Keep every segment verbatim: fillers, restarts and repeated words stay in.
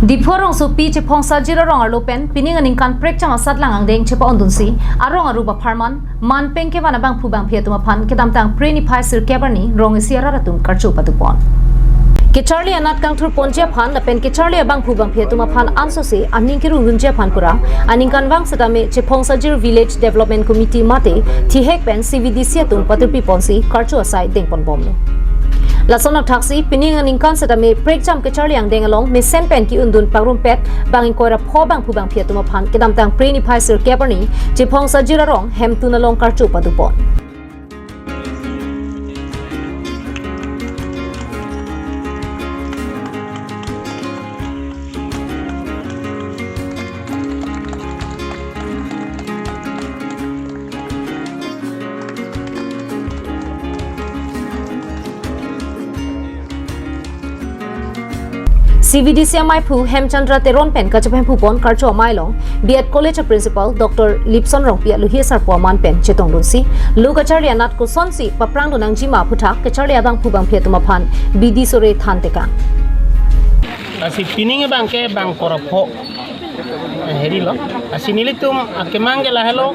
Diphu arongsopi Chephong Sajir arong arlo pen pining aningkan prekjam asatlang angdeng chepa-ondunsi arong arup apharman, manpeng kevan abangphu bangphi atum aphan kedamtang Phre niphai sirkep arni rong isi arat atum karcho padupon. Kecharli anat kangthurponji aphan lapen kecharli abangphu bangphi atum aphan ansose aning kerungdunji aphan pura aningkanvang setame Chephong Sajir Village Development Committee mate thihek pen C V D C atum patirpiponsi karcho asai dengponbomlo. Lason athaksi pining aningkan setame prekjam kecharli angdeng along mesen pen ki-undun pangrumpet bang ingkoi ra pho bangphu bangphi atum aphan kedamtang Phre niphai sirkep arni Chephong Sajir arong hemtun along karcho padupon. C V D C amaiphu Hemchandra Teron pen kachephemphupon karcho amei along B Ed College a Principal Doctor Lipson Rongpi alohi asarpo aman pen chetongdunsi lo kacharli anat kosonsi paprangdun nangjima aphuthak kecharli abangphu bangphi atum aphan bidi sore thantekang. Lasi pining abangke bang kor ra pho, eh, heri lo. Lasi nelitum akemang ke lahelo.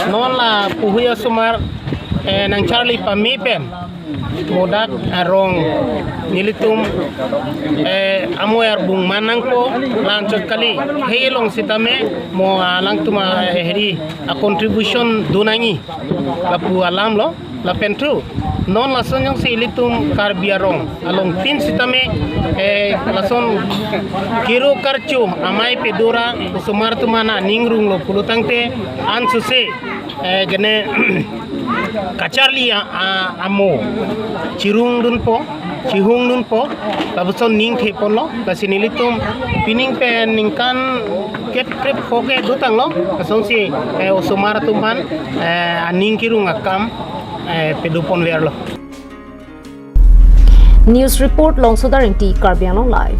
Non la puhui asomar, eh, nangcharli pame pen modak arong nelitum, eh, amo arbung man nangpo, la-anchot kali. Hei along sitame mo alangtum a, eh, heri a contribution do nangji lapu alam lo. Lapen thu non lason jongsi ilitum Karbi arong along tin sitame, eh, lason kero karcho amei pedo ra osomar atum aphan aning runglo pulo tangte ansose, eh, gene kacharli a, a, amo chirungdunpo, chihungdunpo, lapuson ning theponlo. Lasi nelitum pining pen ningkan kep krep pho ke dotanglo, lasonsi, eh, osomar atum aphan, eh, aning kerung akam, eh, pedoponverlo. News report, Longsodar Ingti, Karbi Anglong Live.